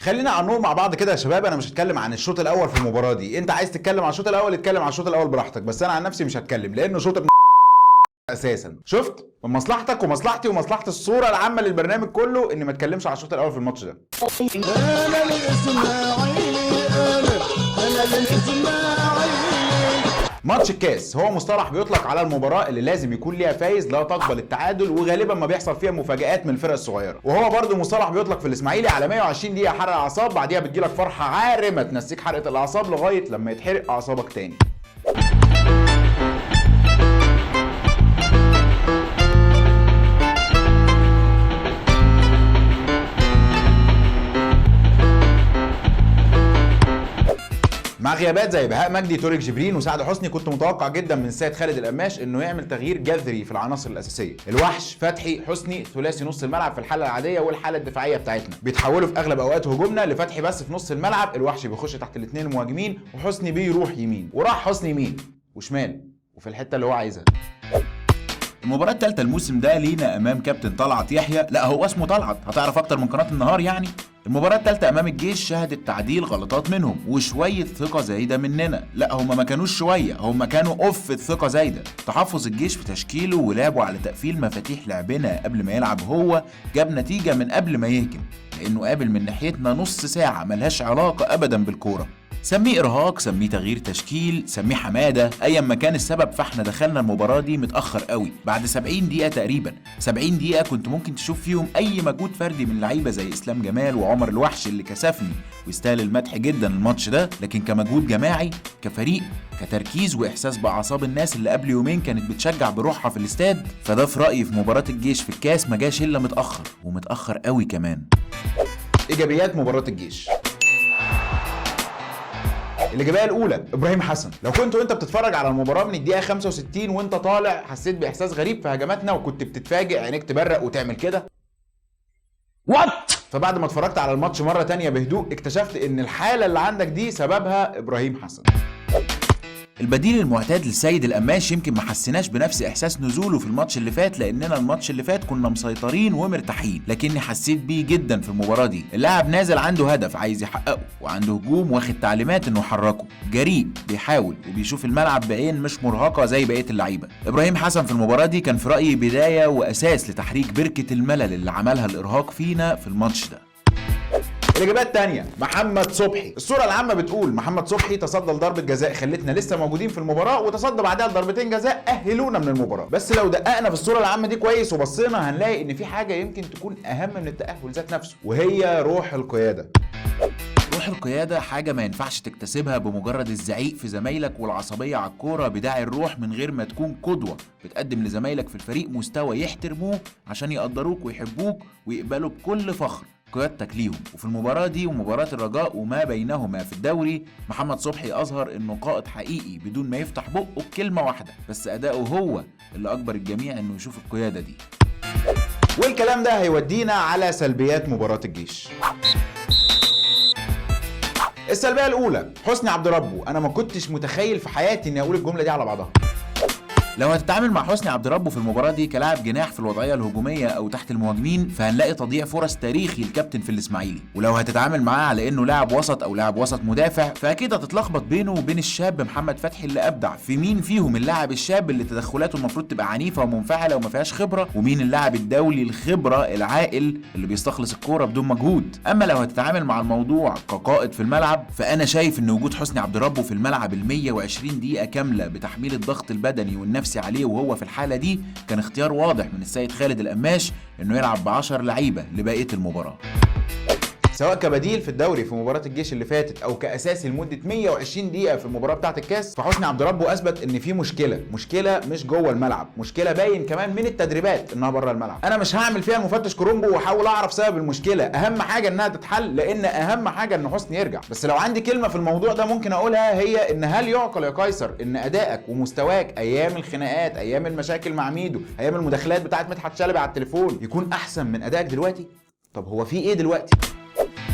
خلينا على النور مع بعض كده يا شباب. انا مش هتكلم عن الشوط الاول في المباراة دي، انت عايز تتكلم عن الشوط الاول اتكلم عن الشوط الاول براحتك، بس انا عن نفسي مش هتكلم لانه شوط اساسا. شفت؟ من مصلحتك ومصلحتي ومصلحه الصورة العامة للبرنامج كله ان ما اتكلمش على الشوط الاول في الماتش ده. انا الاسماعيلي، انا الاسماعيلي. ماتش الكاس هو مصطلح بيطلق على المباراة اللي لازم يكون ليها فايز، لا تقبل التعادل، وغالبا ما بيحصل فيها مفاجآت من الفرق الصغيرة. وهو برضو مصطلح بيطلق في الاسماعيلي على 120 دقيقة حرق اعصاب، بعديها بتجيلك فرحة عارمة تنسيك حرقة الاعصاب لغاية لما يتحرق اعصابك تاني. مع غيابات زي بهاء مجدي، توريك جبرين، وسعد حسني، كنت متوقع جدا من السيد خالد القماش انه يعمل تغيير جذري في العناصر الاساسية. الوحش، فتحي، حسني، ثلاثي نص الملعب في الحالة العادية والحالة الدفاعية بتاعتنا بيتحولوا في اغلب اوقات هجومنا لفتحي بس في نص الملعب. الوحش بيخش تحت الاثنين المهاجمين وحسني بيروح يمين، وراح حسني يمين وشمال وفي الحتة اللي هو عايزها. المباراة الثالثة الموسم ده لينا امام كابتن طلعت يحيى، لا هو اسمه طلعت، هتعرف اكتر من قناة النهار يعني. المباراة الثالثة امام الجيش شهدت تعديل غلطات منهم وشوية ثقة زايدة مننا، لا هما ما كانوش شوية، هما كانوا اوف الثقة زايدة. تحفظ الجيش في تشكيله ولعبه على تقفيل مفاتيح لعبنا قبل ما يلعب هو جاب نتيجة من قبل ما يهجم، لانه قابل من ناحيتنا نص ساعة ملهاش علاقة ابدا بالكورة. سميه ارهاق، سميه تغيير تشكيل، سميه حمادة، ايا ما كان السبب فاحنا دخلنا المباراة دي متاخر قوي بعد 70 دقيقة تقريبا. 70 دقيقة كنت ممكن تشوف فيهم اي مجهود فردي من لعيبة زي اسلام جمال وعمر الوحش اللي كسفني ويستاهل المدح جدا الماتش ده، لكن كمجهود جماعي، كفريق، كتركيز واحساس باعصاب الناس اللي قبل يومين كانت بتشجع بروحها في الاستاد، فده في رايي في مباراة الجيش في الكاس ما جاش الا متاخر، ومتاخر قوي كمان. ايجابيات مباراة الجيش. الايجابية الاولى ابراهيم حسن. لو كنت وانت بتتفرج على المباراة من الدقيقة 65 وانت طالع حسيت باحساس غريب في هجماتنا وكنت بتتفاجئ عينيك تبرق وتعمل كده what، فبعد ما اتفرجت على الماتش مرة تانية بهدوء اكتشفت ان الحالة اللي عندك دي سببها ابراهيم حسن. البديل المعتاد للسيد القماش يمكن ما حسيناش بنفس احساس نزوله في الماتش اللي فات، لاننا الماتش اللي فات كنا مسيطرين ومرتاحين، لكني حسيت بيه جدا في المباراة دي. اللاعب نازل عنده هدف عايز يحققه، وعنده هجوم واخد تعليمات انه يحركه، جريء بيحاول وبيشوف الملعب بعين مش مرهقة زي بقية اللعيبة. ابراهيم حسن في المباراة دي كان في رايي بداية واساس لتحريك بركة الملل اللي عملها الارهاق فينا في الماتش ده. الاجابات الثانية محمد صبحي. الصورة العامة بتقول محمد صبحي تصدى لضربه جزاء خلتنا لسه موجودين في المباراة، وتصدى بعدها لضربتين جزاء اهلونا من المباراة. بس لو دققنا في الصورة العامة دي كويس وبصينا هنلاقي ان في حاجة يمكن تكون اهم من التاهل ذات نفسه، وهي روح القيادة. روح القيادة حاجة ما ينفعش تكتسبها بمجرد الزعيق في زمايلك والعصبية على الكورة بداعي الروح من غير ما تكون قدوة بتقدم لزمايلك في الفريق مستوى يحترموه عشان يقدروك ويحبوك ويقبلوا بكل فخر قيادتك ليهم. وفي المباراة دي ومباراة الرجاء وما بينهما في الدوري، محمد صبحي أظهر إنه قائد حقيقي بدون ما يفتح بقه بكلمة واحدة، بس أداؤه هو اللي أجبر الجميع إنه يشوف القيادة دي. والكلام ده هيودينا على سلبيات مباراة الجيش. السلبية الأولى حسني عبد ربه. أنا ما كنتش متخيل في حياتي إني أقول الجملة دي على بعضها. لو هتتعامل مع حسني عبد ربه في المباراة دي كلاعب جناح في الوضعية الهجومية أو تحت المهاجمين فهنلاقي تضييع فرص تاريخي الكابتن في الإسماعيلي، ولو هتتعامل معاه على إنه لاعب وسط أو لاعب وسط مدافع فأكيد هتتلخبط بينه وبين الشاب محمد فتحي اللي أبدع. في مين فيهم اللاعب الشاب اللي تدخلاته المفروض تبقى عنيفة ومنفعلة وما فيهاش خبرة، ومين اللاعب الدولي الخبرة العاقل اللي بيستخلص الكورة بدون مجهود؟ أما لو هتتعامل مع الموضوع كقائد في الملعب فأنا شايف إن وجود حسني عبد ربه في الملعب ال 120 دقيقة كاملة بتحميل الضغط البدني والنفسي عليه وهو في الحالة دي كان اختيار واضح من السيد خالد القماش انه يلعب ب10 لعيبة لبقية المباراة، سواء كبديل في الدوري في مباراة الجيش اللي فاتت او كاساسي لمدة 120 دقيقة في المباراة بتاعة الكاس. فحسني عبد ربه اثبت ان في مشكلة، مشكلة مش جوه الملعب، مشكلة باين كمان من التدريبات انها بره الملعب. انا مش هعمل فيها المفتش كرومبو واحاول اعرف سبب المشكلة، اهم حاجة انها تتحل، لان اهم حاجة ان حسني يرجع. بس لو عندي كلمة في الموضوع ده ممكن اقولها، هي ان هل يعقل يا قيصر ان ادائك ومستواك ايام الخناقات، ايام المشاكل مع ميدو، ايام المداخلات بتاعة مدحت شلبي على التليفون يكون احسن من ادائك دلوقتي؟ طب هو في ايه دلوقتي؟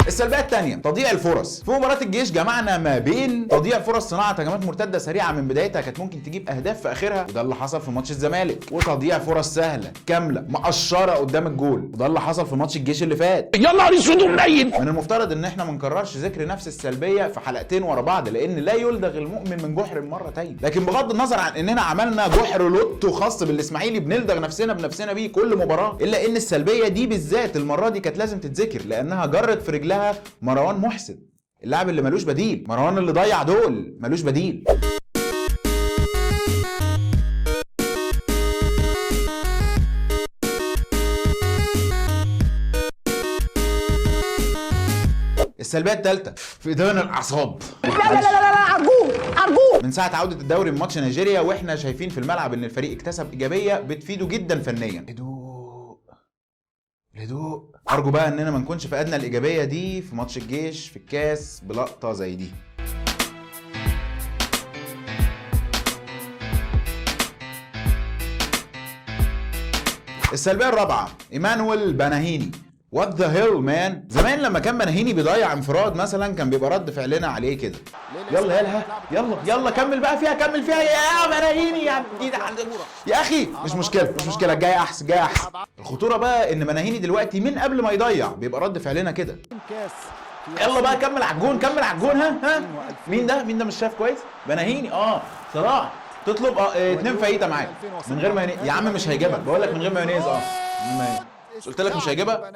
السلبية الثانية تضييع الفرص. في مباراة الجيش جمعنا ما بين تضييع فرص صناعة هجمات مرتدة سريعة من بدايتها كانت ممكن تجيب اهداف في اخرها، وده اللي حصل في ماتش الزمالك، وتضييع فرص سهلة كاملة مقشره قدام الجول، وده اللي حصل في ماتش الجيش اللي فات. يا نهار اسود ومنيل. من المفترض ان احنا ما نكررش ذكر نفس السلبية في حلقتين ورا بعض، لان لا يلدغ المؤمن من جحر مرتين. لكن بغض النظر عن اننا عملنا جحر لوتو خاص بالاسماعيلي بنلدغ نفسنا بنفسنا بيه كل مباراة، الا ان السلبية دي بالذات المرة دي كانت لازم تتذكر، لانها جرت في رجلها مروان محسن، اللاعب اللي ملوش بديل. مروان اللي ضيع دول ملوش بديل. السلبية الثالثة فقدان الاعصاب. لا لا لا لا لا، ارجوك ارجوك. من ساعة عوده الدوري من ماتش نيجيريا واحنا شايفين في الملعب ان الفريق اكتسب ايجابية بتفيده جدا فنيا. هدوء هدوء. ارجو بقى اننا ما نكونش فقدنا الايجابية دي في ماتش الجيش في الكاس بلقطة زي دي. السلبية الرابعة ايمانويل بناهيني. what the hell man. زمان لما كان بناهيني بيضيع انفراد مثلا كان بيبقى رد فعلنا عليه كده، يلا يلا يلا يلا كمل بقى فيها، كمل فيها يا بناهيني يا يا اخي. مش مشكلة مش مشكلة، الجاي احسن الجاي احسن. الخطورة بقى ان بناهيني دلوقتي من قبل ما يضيع بيبقى رد فعلنا كده، يلا بقى كمل على الجون كمل على الجون. ها ها، مين ده مين ده مش شايف كويس؟ بناهيني. صلاح تطلب 2 فايته معاك من غير مايونيز يا عم، مش هيجيبها بقول لك من غير مايونيز. مش قلت لك مش هيجيبها؟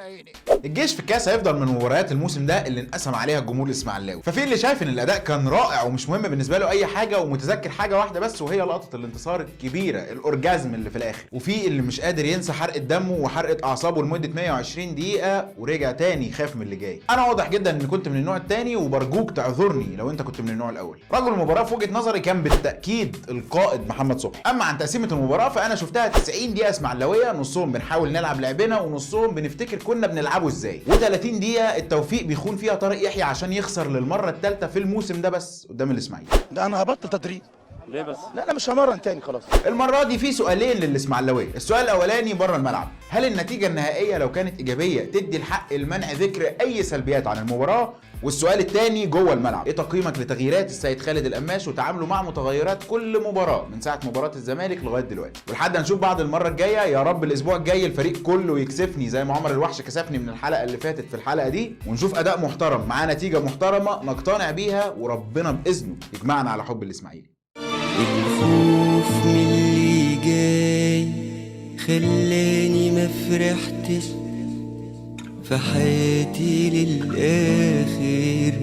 الجيش في الكاس هيفضل من مباريات الموسم ده اللي انقسم عليها الجمهور الاسماعيلاوي. ففي اللي شايف ان الاداء كان رائع ومش مهم بالنسبة له اي حاجة ومتذكر حاجة واحدة بس، وهي لقطة الانتصار الكبيرة ال orgasm اللي في الاخر، وفي اللي مش قادر ينسى حرقه دمه وحرقه اعصابه لمدة 120 دقيقة ورجع تاني خاف من اللي جاي. انا واضح جدا ان كنت من النوع التاني، وبرجوك تعذرني لو انت كنت من النوع الاول. رجل المباراة في وجهه نظري كان بالتاكيد القائد محمد صبحي. اما عن تقسيمه المباراة فانا شفتها 90 دقيقة اسماعيلاويه، نصهم بنحاول نلعب لعبنا ونصهم بنفتكر كنا بنلعبه ازاي، و30 دقيقة التوفيق بيخون فيها طارق يحيى عشان يخسر للمرة الثالثة في الموسم ده بس قدام الاسماعيلي. ده انا هبطل تدريب. ليه بس؟ لا انا مش همرن تاني خلاص. المرة دي في سؤالين للاسماعيلاويه، السؤال الاولاني بره الملعب، هل النتيجة النهائية لو كانت ايجابية تدي الحق لمنع ذكر اي سلبيات عن المباراة؟ والسؤال الثاني جوه الملعب، ايه تقييمك لتغييرات السيد خالد القماش وتعامله مع متغيرات كل مباراة من ساعة مباراة الزمالك لغاية دلوقتي؟ ولحد هنشوف بعض المرة الجاية، يا رب الاسبوع الجاي الفريق كله يكسفني زي ما عمر الوحش كسفني من الحلقة اللي فاتت في الحلقة دي، ونشوف اداء محترم مع نتيجة محترمه نقتنع بيها، وربنا باذنه يجمعنا على حب الاسماعيلي. الخوف من اللي جاي خلاني ما فرحتش في حياتي للآخر.